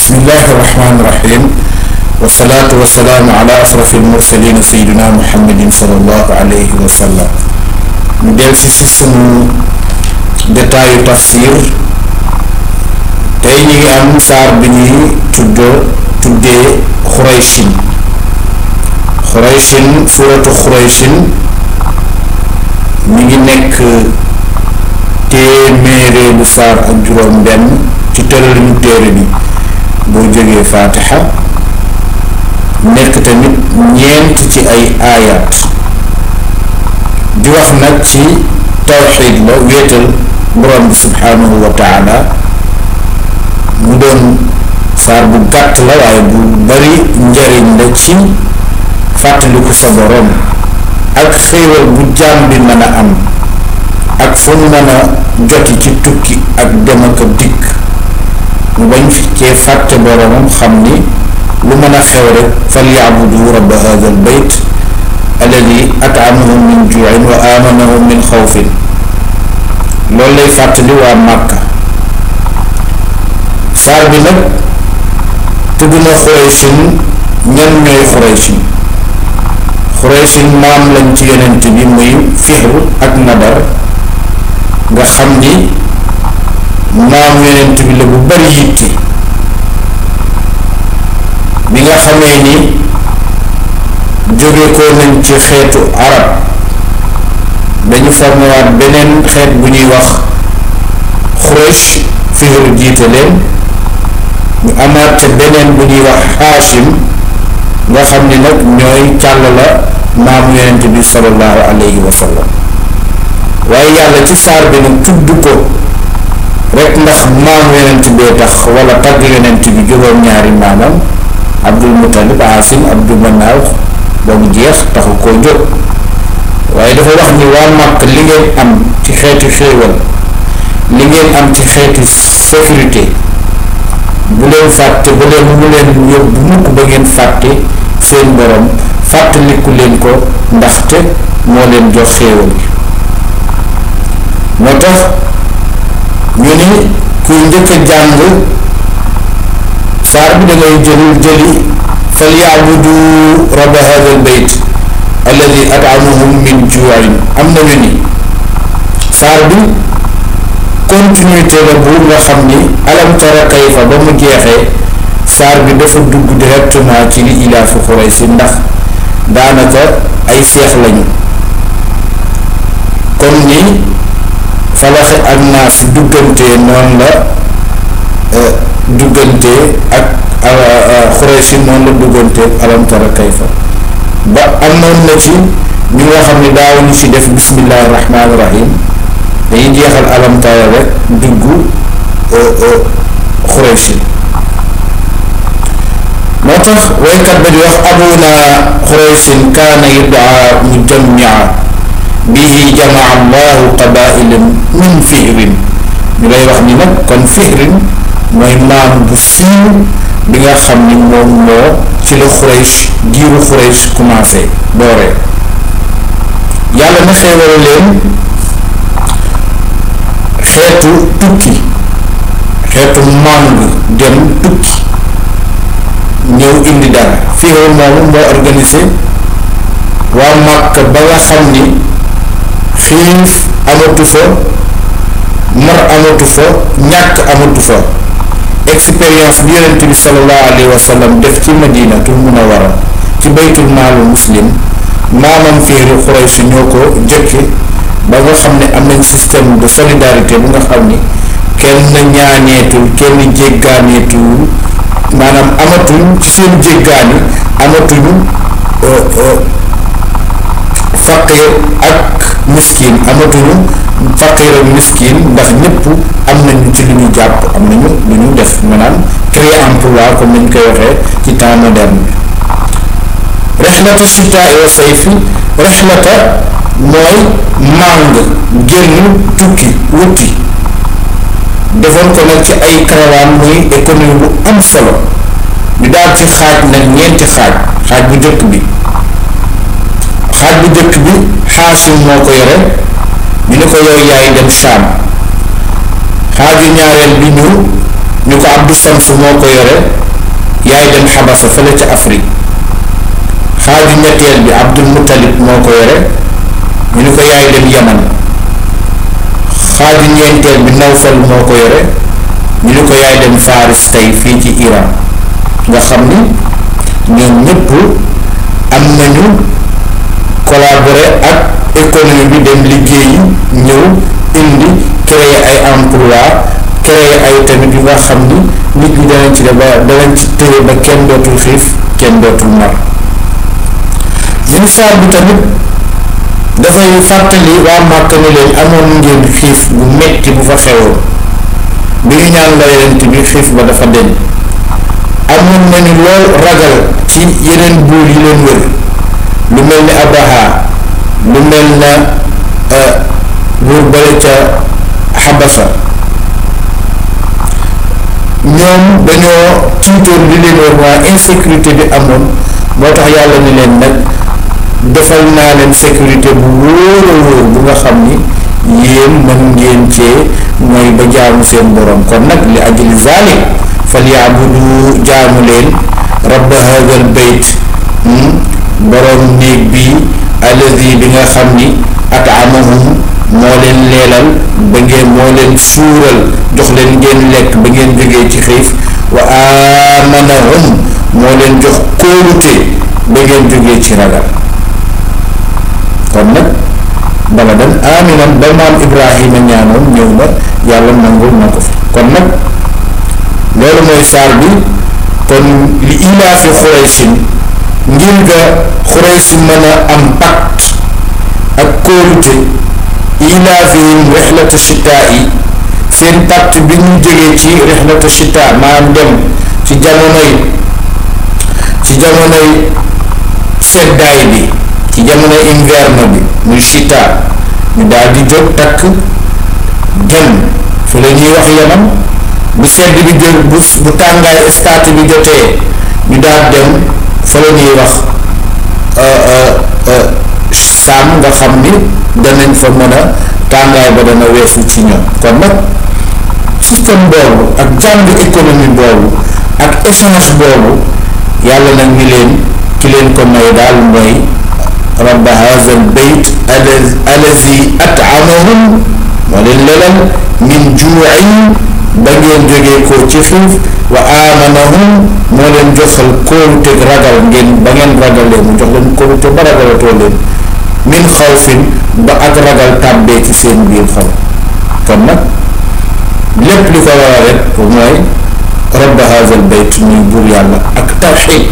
bismillahi rahmaani rahim wasalaatu wasalaamu ala asrafil mursalin sayyidina muhammadin sallallahu alayhi wa sallam. ñu del si sunu détail tafsir tey ñu ngi am saar bi ñuy tuddee xurayshin suuratu xurayshin mi ngi nekk téeméereelu saar ak juróom benn ci tëralinu téere bi boo jógee faatixa nekk tamit ñeent ci ay aayaat di wax nag ci tawxiid la wéetal borom bi subhaanahu wa taala mu doon saar bu gàtt la waaye bu bari njariñ la ci fàttaliku sa borom ak xéewal bu jaam bi mën a am ak fu mu mën a joti ci tukki ak dem ak dikk mu bañ cee fàtte boromam xam ni lu mën a xew rek falyabudu rabba hadha al bayt alladi at'amahum min ju'in wa amanahum min xawfin. loolu lay fàttali waa Màkka. saar bi nag tudd na Xuraysin. ñan ñooy Xuraysin maam lañ ci yonent bi muy Fihr ak Nadar nga xam ni maam yonent bi la bu bari yitte bi nga xamee ni jóge ko nañ ci xeetu arab dañu formewaat beneen xeet bu ñuy wax Xuraysh. Fihr jiite leen ñu amaat ca beneen bu ñuy wax Haashim nga xam ni nag ñooy càll la maamu yonent bi sallallahu alayhi wa sallam. waaye yàlla ci saar bi nag tudd ko rek ndax maamu yonent bee tax wala tagg yonent bi juróom-ñaari maamam Abdul Muttalib, Haasim, Abdu Manaaf boobu jeex taxu koo jóg waaye dafa wax ni waa Màkk li ngeen am ci xeeti xéewal li ngeen am ci xeeti sécurité bu leen fàtte bu leen yóbbu mukk ba ngeen fàtte seen borom fàttaliku leen ko ndaxte moo leen jox xéewal gi. moo tax ñu ni kuy njëkk a jàng saar bi dangay jëli falyabudu rabba hadha al bayt alladi at'amahum min ju'in. am nañu ni saar bi continuité la bu nga xam ni alam tara kayfa ba mu jeexee saar bi dafa dugg directement ci li ilaafi Quraysh ndax daanaka ay seex lañu comme ni Falax ak Naas duggante noonu la duggante ak Quraysh noonu la duggante alam tara kayfa ba amoon na ci ñi nga xam ne daawuñu ci def bismillahi rahmaani rahim dañuy jeexal alam tara rek dugg Quraysh. moo tax waykat ba di wax abuna Qurayshin kaana yud'aa mujammi'a bihi jamaa allahu qabailan min Fihrin. ñu lay wax ni nag kon Fihrin mooy maam bu siiw bi nga xam ni moom moo ci la Quraysh giiru Quraysh commencé dooree. yàlla na xéewal leen xeetu tukki xeetu màng dem tukki ñëw indi dara. Fihr moomu moo organisé waa Màkka ba nga xam ni xiif amatu fa mar amatu fa ñàkk amatu fa. expérience bi yonent bi sallallahu alayhi wa sallam def ci madinatul munawwara ci baytul maalu muslim maamam Fihr Quraysh ñoo ko jëkke ba nga xam ne am nañ système de solidarité bu nga xam ni kenn ñaaneetul kenn jéggaaneetul maanaam amatuñ ci seen jéggaani amatuñu faqir ak miskin amatuñu faqir ak miskin ndax ñëpp am nañu ci lu ñu jàpp am nañu lu ñu def maanaam créer emploi comme ni ñu koy waxee ci temps moderne bi. rexlata chitaa wa sayfi rexlata mooy màng génn tukki wuti defoon ko nag ci ay caravane muy économie bu am solo ñu daal ci xaaj nag ñeenti xaaj bu njëkk bi Haashim moo ko yore ñu ne ko yow yaay dem Saam. xaaju ñaareel bi ñu ñu ko Abdou Shams moo ko yore yaay dem Xabasa fële ca Afrique. xaaju ñetteel bi Abdul Muttalib moo ko yore ñu ni ko yaay dem Yaman. xaaju ñeenteel bi Nawfal moo ko yore ñu ni ko yaay dem Faris tey fii ci Iran. nga xam ni ñoom ñëpp am nañu collaborer ak économie bi dem liggéeyi ñëw indi créer ay emploi créer ay tamit yu nga xam ni nit ñi danañ ci danañ ci tëye ba kenn dootul xiif kenn dootul mar. ministère bi tamit dafay fàttali waa Màkka ni leen amoon ngeen xiif bu metti bu fa xewoon bi ñu ñaan la yonent bi xiif ba dafa deñ amoon nañu lool ragal ci yeneen buur yi leen wër lu mel ni Abraha lu mel na buur bale ca Xabasa ñoom dañoo tiitoon li leen war waa insécurité bi amoon moo tax yàlla ni leen nag defal naa leen sécurité bu wóor a wóor bu nga xam ni yéen mën ngeen cee mooy ba jaamu seen borom kon nag li ajli zalik falyabudu jaamu leen rabba hadal bayt borom néeg bi alladi bi nga xam ni atamahum moo leen leelal ba ngeen moo leen suural jox leen ngeen lekk ba ngeen jógee ci xiif wa amanahum moo leen jox kóolute ba ngeen jógee ci ragal. kon nag bala dem aminan ba maam Ibrahima ñaanoon ñëw na yàlla nangul na ko fi kon nag loolu mooy saar bi kon li ilaafi xuraysin ngir nga xuraysin mën a am pacte ak kóolute ilaafihim rixlata chitaa yi seen pacte bi ñu jógee ci rixlata chitaa maanaam dem ci jamonoy seddaay bi ci jamonoy inverne bi muy chitaa ñu daal di jóg takk dem fu la ñuy wax Yaman bu sedd bi jël bu tàngaay estate bi jotee ñu daal dem fa la ñuy wax Saam nga xam ni danañ fa mën a tàngaay ba dana weesu ci ñoom kon nag système boobu ak jàng économie boobu ak échange boobu yàlla nag ni leen ki leen ko may daal mooy rabba hazal bayt allazi at'amahum moo leen lelal min juu'in ba ngeen jógee ko ci xiif wa amanahum moo leen joxal kóolute ragal ngeen ba ngeen ragalee mu jox leen kóolute ba ragalatoo leen min xawfin ba ak ragal tàbbee ci seen biir xol kon nag lépp li ko war a rek mooy rabba hazal bayt muy buur yàlla ak tawxiid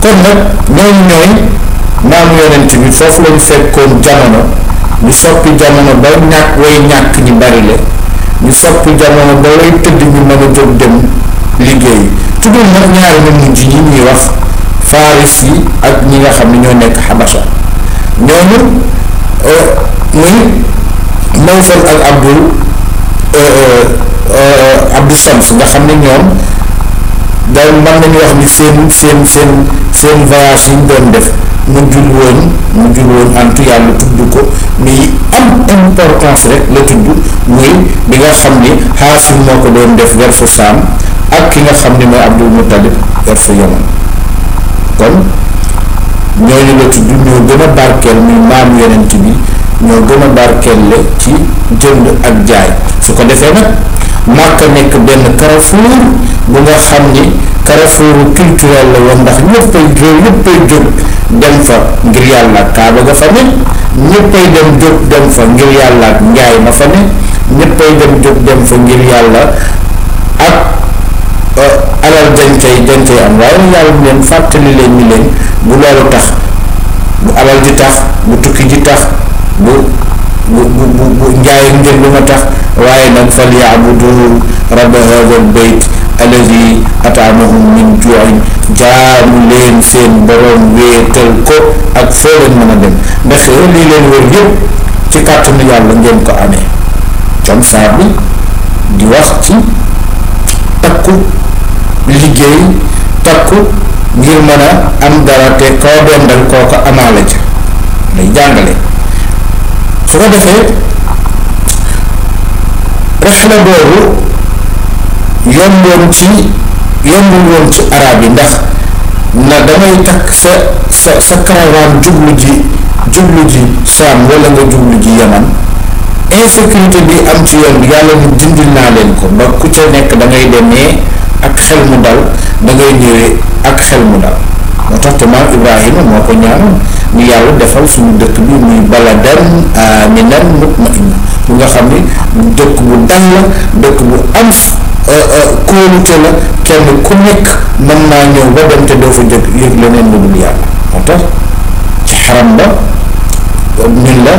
kon nag ñooy maam yonent bi foofu lañu fekkoon jamono ñu soppi jamono ba ñàkk ñi bari le ñu soppi jamono ba way tëdd ñu mën a jóg dem liggéey tuddul nag ñaari ñu mujj ñi ñuy wax Faris yi ak ñi nga xam ne ñoo nekk Xabasa ñooñu muy Nawfal ak Abdou Shams nga xam ne ñoom da mën nañu wax ni seen voyage yi ñu doon def mujjul woon antu yàlla tudd ko mais am importance rek la tudd muy bi nga xam ni Haasim moo ko doon def wer fa Saam ak ki nga xam ni mooy Abdul Muttalib wer fa Yaman kon ñooñu la tudd ñoo gën a barkeel muy maam yonent bi ñoo gën a barkeel la ci jënd ak jaay su ko defee nag Màkka nekk benn carrefour bu nga xam ni carrefour culturel la woon ndax ñëppay jóg dem fa ngir yàlla ak kaaba ga fa ne ñëppay dem fa ngir yàlla ak njaay ma fa ne ñëppay dem fa ngir yàlla ak alal dañ cay am waaye yàlla mu leen fàttali leen ni leen bu loolu tax bu alal ji tax bu tukki ji tax bu njaay ak njënd ma tax waaye nag fal yaabudu rabba hadal bayt allazi atamahum min juu'in jaamu leen seen borom wéetal ko ak foo leen mën a dem ndax lii leen wër yëpp ci kàttanu yàlla ngeen ko amee comme saa bi di wax ci takku liggéey takku ngir mën a am dara te koo doon dal kooko amaale ca lay jàngale su ko defee rexla boobu yombul woon ci arab yi ndax na damay takk sa caravane jublu ji Saam wala nga jublu ji Yaman, insécurité bi am ci yoon bi yàlla mu dindil naa leen ko ba ku ca nekk da ngay demee ak xel mu dal, da ngay ñëwee ak xel mu dal. moo tax te maam Ibrahima moo ko ñaanoon ni yàlla defal suñu dëkk bi muy baladan aminan mutmainna, bu nga xam ni dëkk bu dal la, dëkk bu am kóolute la, kenn ku nekk mën naa ñëw ba dem te doo fa jëkk yëg leneen lu dul yàlla. moo tax ci xaram ba ñun la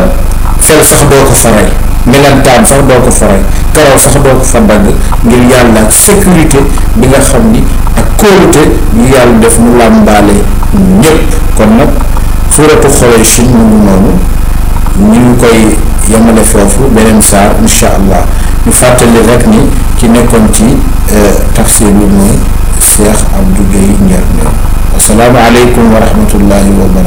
fel sax doo ko faray, melantaan sax doo ko faray, karaw sax doo ko fa dagg ngir yàlla ak sécurité bi nga xam ni ak kóolute yu yàlla def mu làmbaale ñëpp. kon nag suuratu Quraysh mu ngi noonu, ñu ngi koy yemale foofu, beneen saar insha allah. ñu fàttali rek ni ki nekkoon ci tafsir bi mooy Cheikh Abdou Guèye Ndiar. Assalaamu aleykum wa rahmatullahi wa barakatuh.